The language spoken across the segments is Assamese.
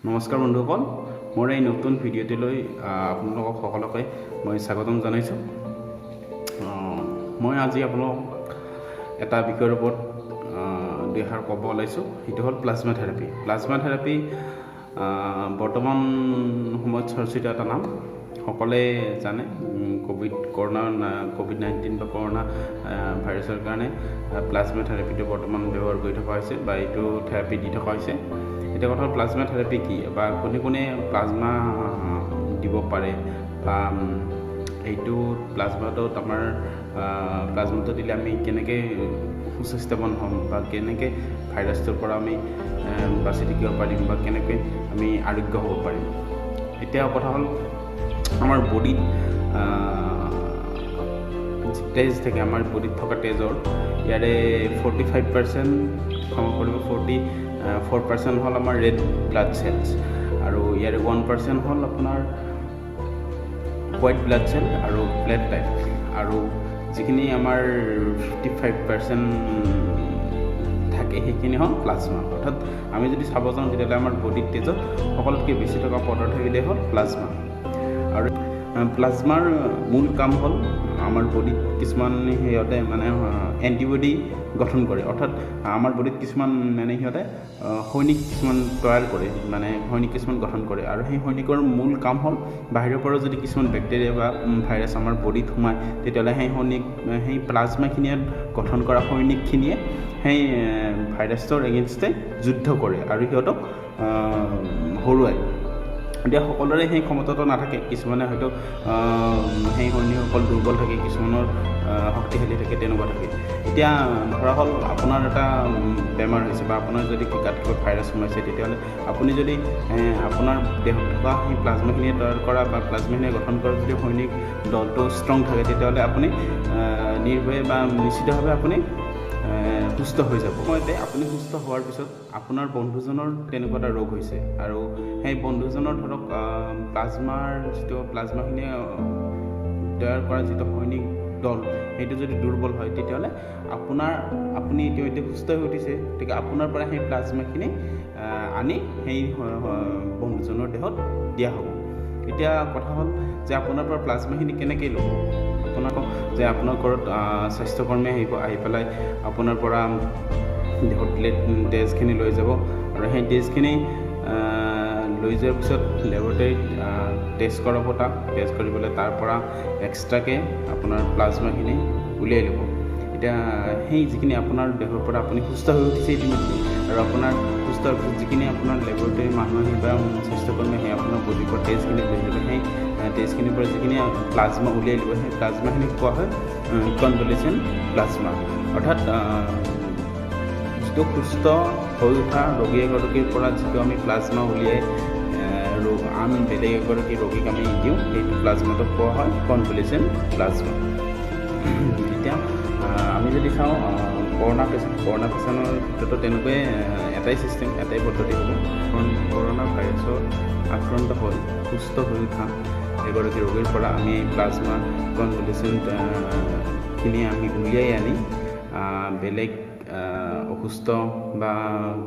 নমস্কাৰ বন্ধুসকল, মোৰ এই নতুন ভিডিঅ'টিলৈ আপোনালোকক সকলোকে মই স্বাগতম জনাইছোঁ। মই আজি আপোনালোকক এটা বিষয়ৰ ওপৰত দুই এষাৰ ক'ব ওলাইছোঁ। সেইটো হ'ল প্লাজমা থেৰাপি। প্লাজমা থেৰাপি বৰ্তমান সময়ত চৰ্চিত এটা নাম। সকলোৱে জানে, ক'ভিড কৰোণা, ক'ভিড-19 বা কৰোণা ভাইৰাছৰ কাৰণে প্লাজমা থেৰাপিটো বৰ্তমান ব্যৱহাৰ কৰি থকা হৈছে বা এইটো থেৰাপি দি থকা হৈছে। এতিয়া কথা হ'ল, প্লাজমা থেৰাপি কি বা কোনে কোনে প্লাজমা দিব পাৰে বা এইটো প্লাজমাটোত আমাৰ প্লাজমাটো দিলে আমি কেনেকৈ সুস্বাস্থ্যৱান হ'ম বা কেনেকৈ ভাইৰাছটোৰ পৰা আমি বাচি থাকিব পাৰিম বা কেনেকৈ আমি আৰোগ্য হ'ব পাৰিম? এতিয়া কথা হ'ল, আমাৰ বডিত তেজ থাকে, আমাৰ বডিত থকা তেজৰ ইয়াৰে 45%, ক্ষমা কৰিব, 44% হ'ল আমাৰ ৰেড ব্লাড চেলছ আৰু ইয়াৰে 1% হ'ল আপোনাৰ হোৱাইট ব্লাড চেল আৰু প্লেটলেট আৰু যিখিনি আমাৰ 55% থাকে, সেইখিনি হ'ল প্লাজমা। অৰ্থাৎ আমি যদি চাব যাওঁ, তেতিয়াহ'লে আমাৰ বডিত তেজত সকলোতকৈ বেছি থকা পদাৰ্থবিধেই হ'ল প্লাজমা। আৰু প্লাজমাৰ মূল কাম হ'ল আমাৰ বডিত কিছুমান সিহঁতে মানে এণ্টিবডি গঠন কৰে। অৰ্থাৎ আমাৰ বডিত কিছুমান মানে সিহঁতে সৈনিক কিছুমান তৈয়াৰ কৰে, মানে সৈনিক কিছুমান গঠন কৰে। আৰু সেই সৈনিকৰ মূল কাম হ'ল বাহিৰৰ পৰা যদি কিছুমান বেক্টেৰিয়া বা ভাইৰাছ আমাৰ বডিত সোমায়, তেতিয়াহ'লে সেই সৈনিক, সেই প্লাজমাখিনিয়ে গঠন কৰা সৈনিকখিনিয়ে সেই ভাইৰাছটোৰ এগেইনষ্টে যুদ্ধ কৰে আৰু সিহঁতক হৰুৱায়। এতিয়া সকলোৰে সেই ক্ষমতাটো নাথাকে। কিছুমানে হয়তো সেই সৈনিকসকল দুৰ্বল থাকে, কিছুমানৰ শক্তিশালী থাকে, তেনেকুৱা থাকে। এতিয়া ধৰা হ'ল আপোনাৰ এটা বেমাৰ হৈছে বা আপোনাৰ যদি গাত কিবা ভাইৰাছ সোমাইছে, তেতিয়াহ'লে আপুনি যদি আপোনাৰ দেহত থকা সেই প্লাজমাখিনিয়ে তৈয়াৰ কৰা বা প্লাজমাখিনিয়ে গঠন কৰা যদি সৈনিক দলটো ষ্ট্ৰং থাকে, তেতিয়াহ'লে আপুনি নিৰ্ভয়ে বা নিশ্চিতভাৱে আপুনি সুস্থ হৈ যাব। সময়তে আপুনি সুস্থ হোৱাৰ পিছত আপোনাৰ বন্ধুজনৰ তেনেকুৱা এটা ৰোগ হৈছে আৰু সেই বন্ধুজনৰ ধৰক প্লাজমাৰ যিটো প্লাজমাখিনিয়ে তৈয়াৰ কৰা যিটো সৈনিক দল, সেইটো যদি দুৰ্বল হয়, তেতিয়াহ'লে আপুনি ইতিমধ্যে সুস্থ হৈ উঠিছে, গতিকে আপোনাৰ পৰা সেই প্লাজমাখিনি আনি সেই বন্ধুজনৰ দেহত দিয়া হ'ব। এতিয়া কথা হ'ল যে আপোনাৰ পৰা প্লাজমাখিনি কেনেকৈ ল'ব? আপোনাক যে আপোনাৰ ঘৰত স্বাস্থ্যকৰ্মী আহিব, আহি পেলাই আপোনাৰ পৰা দেহত তেজখিনি লৈ যাব আৰু সেই তেজখিনি লৈ যোৱাৰ পিছত লেবৰেটৰীত টেষ্ট কৰাব। তাক টেষ্ট কৰি পেলাই তাৰ পৰা এক্সট্ৰাকৈ আপোনাৰ প্লাজমাখিনি উলিয়াই ল'ব। এতিয়া সেই যিখিনি আপোনাৰ দেহৰ পৰা আপুনি সুস্থ হৈ উঠিছে ইতিমধ্যে আৰু আপোনাৰ সুস্থ হোৱাৰ পিছত যিখিনি আপোনাৰ লেবৰেটৰীৰ মানুহ আহি বা স্বাস্থ্যকৰ্মী আহি আপোনাৰ বডিৰ পৰা তেজখিনি লৈ যাব, সেই তেজখিনিৰ পৰা যিখিনি প্লাজমা উলিয়াই দিব, সেই প্লাজমাখিনিক কোৱা হয় কনভেলেচেণ্ট প্লাজমা। অৰ্থাৎ যিটো সুস্থ হৈ উঠা ৰোগী এগৰাকীৰ পৰা যিটো আমি প্লাজমা উলিয়াই আন বেলেগ এগৰাকী ৰোগীক আমি দিওঁ, সেইটো প্লাজমাটোক কোৱা হয় কনভেলেচেণ্ট প্লাজমা। এতিয়া আমি যদি চাওঁ কৰোণা পেচেণ্ট, কৰোণা পেচেণ্টৰ ক্ষেত্ৰতো তেনেকুৱাই এটাই ছিষ্টেম, এটাই পদ্ধতি হ'ব। কাৰণ কৰোণা ভাইৰাছত আক্ৰান্ত হৈ সুস্থ হৈ উঠা এগৰাকী ৰোগীৰ পৰা আমি এই প্লাজমা কনভেলেচেণ্টখিনি আমি উলিয়াই আনি বেলেগ অসুস্থ বা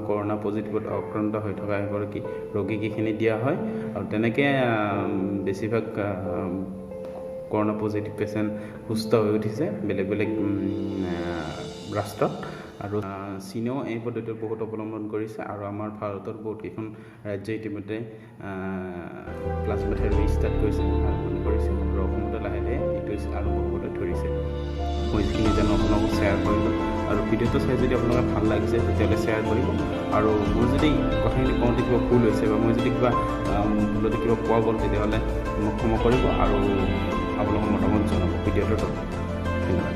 কৰোণা পজিটিভত আক্ৰান্ত হৈ থকা এগৰাকী ৰোগীক এইখিনি দিয়া হয়। আৰু তেনেকৈ বেছিভাগ কৰোণা পজিটিভ পেচেণ্ট সুস্থ হৈ উঠিছে বেলেগ বেলেগ ৰাষ্ট্ৰত। আৰু চীনেও এই পদ্ধতিটো বহুত অৱলম্বন কৰিছে আৰু আমাৰ ভাৰতৰ বহুতকেইখন ৰাজ্যই ইতিমধ্যে প্লাজমা থেৰাপি ষ্টাৰ্ট কৰিছে, আৰম্ভণি কৰিছে আৰু অসমতো লাহে লাহে এইটো আৰম্ভ হ'বলৈ ধৰিছে। মই যিখিনি জানো আপোনালোকক শ্বেয়াৰ কৰিলোঁ আৰু ভিডিঅ'টো চাই যদি আপোনালোকে ভাল লাগিছে, তেতিয়াহ'লে শ্বেয়াৰ কৰিব। আৰু মোৰ যদি কথাখিনি কওঁতে কিবা ভুল হৈছে বা মই যদি কিবা ভুলতে কিবা কোৱা গ'ল, তেতিয়াহ'লে মোক ক্ষমা কৰিব আৰু আপোনালোকৰ মতামত জনাব ভিডিঅ'টোৰ তলত। ধন্যবাদ।